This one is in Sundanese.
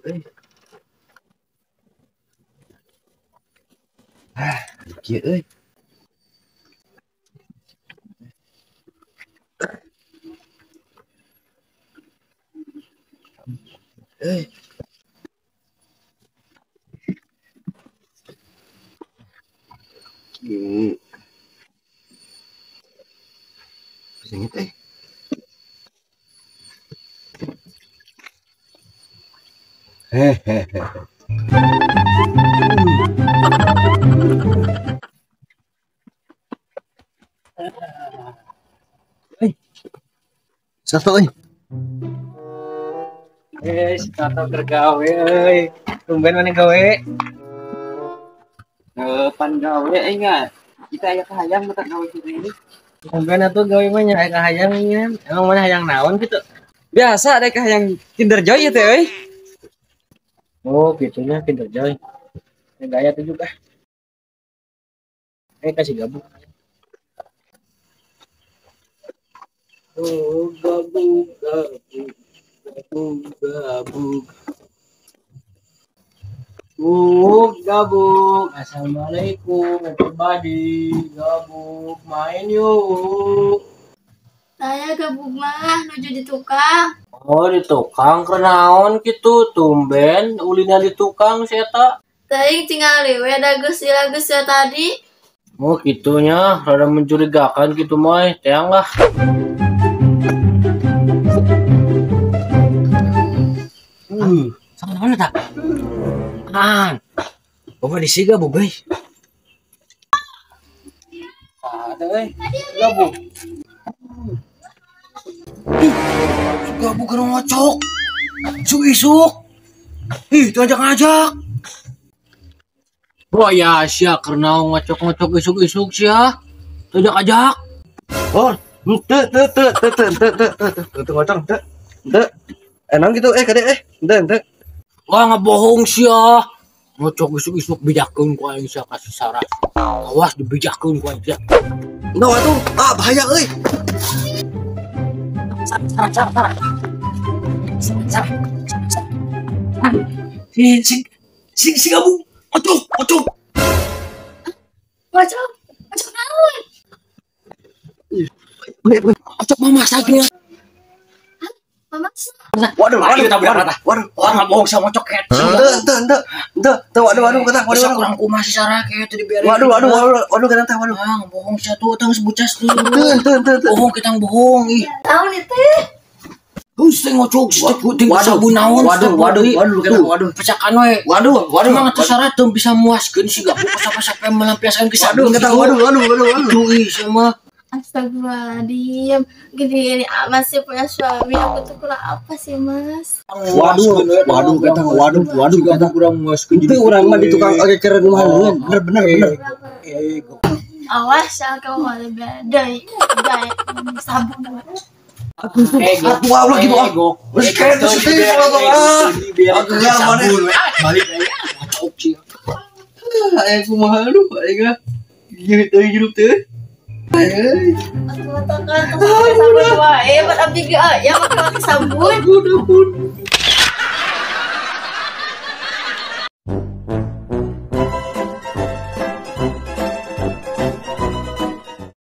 Euy. Ah, kieu euy. Euy. Kieu. Sengit euy. Hehehe. Hei. Satu euy. Si Toto keur gawe euy. Tumben maneh gawe? Pan gawe euy nya. Kita aya kahayang mata gawe kitu ini. Tumben atuh gawe mah nya aya kahayang nya. Emang maneh hayang naon kitu? Biasa ada kahayang Kinder Joy ya teh euy. Oh, gitunya Kinder Joy. Ini gaya tuh juga. Kasih gabung. Oh, gabung, gabung, gabung, gabung. Oh, gabung. Assalamualaikum, everybody. Gabung, main yuk. Saya gabung mah nuju di tukang. Oh, di tukang kenaon gitu, tumben ulina di tukang si eta. Teuing tingali we da geus lila geus ya tadi. Oh, gitunya, rada mencurigakan gitu mah, teang lah. Sama mana tak? An. Bapak di siga bu, euy. Ada euy. Gabung. Ih, gabung keur ngocok. Isuk-isuk. Ih, itu ajak-ajak. Wah ya sia karena ngocok-ngocok isuk-isuk sia. Tuh ajak-ajak. Oh, teu teu teu teu teu teu teu teu teu ngocok teu. Teu. Enang gitu kade ente ente. Wah ngebohong sia. Ngocok isuk-isuk bijakeun ku aing sia kasih saras. Awas dibijakeun ku aing sia. Nah atuh, ah bahaya euy. Sarah sarah sarah. Sarah. Si si si si gabung. Ngocok, ngocok. Ngocok, ngocok naon? Ngocok mama sakitnya. Mama. Waduh, waduh, waduh, waduh, wah nggak bohong sama ngocok ket. Ente, ente, ente, ente, waduh, waduh, kata, waduh, bisa kurang kumah si Sarah kayak itu dibiarin. Waduh, waduh, waduh, waduh, kata, waduh. Ah, bohong satu, tang sebucas tuh. Ente, ente, ente, ente. Bohong kita bohong, ih. Tahu nih teh. Hus, ngocok, puting sabun naon. Waduh, waduh, waduh, kata, waduh. Pecakan we. Waduh, waduh. Emang atuh Sarah teu bisa muaskeun sih gak sampai-sampai melampiaskan ke sabun. Waduh, kata, waduh, waduh, waduh, waduh. Itu ih sama. Astagfirullahaladzim, gini-gini amat sih punya suami, aku tuh kurang apa sih mas? Waduh, waduh, kata, waduh, waduh, kata kurang muaskeun. Itu orang mah di tukang oke keren mah, bener, bener, bener. Awas, jangan kamu malah badai, badai, sabun. Aku Allah gitu ah. Terus kayak terus itu ah. Aku sabun, balik ngocok sih. Aing kumaha aduh, aing ah. Hidup teh. Aku matakan pakai sabun wae, buat abdi ge aya make sabun. Ampun, ampun.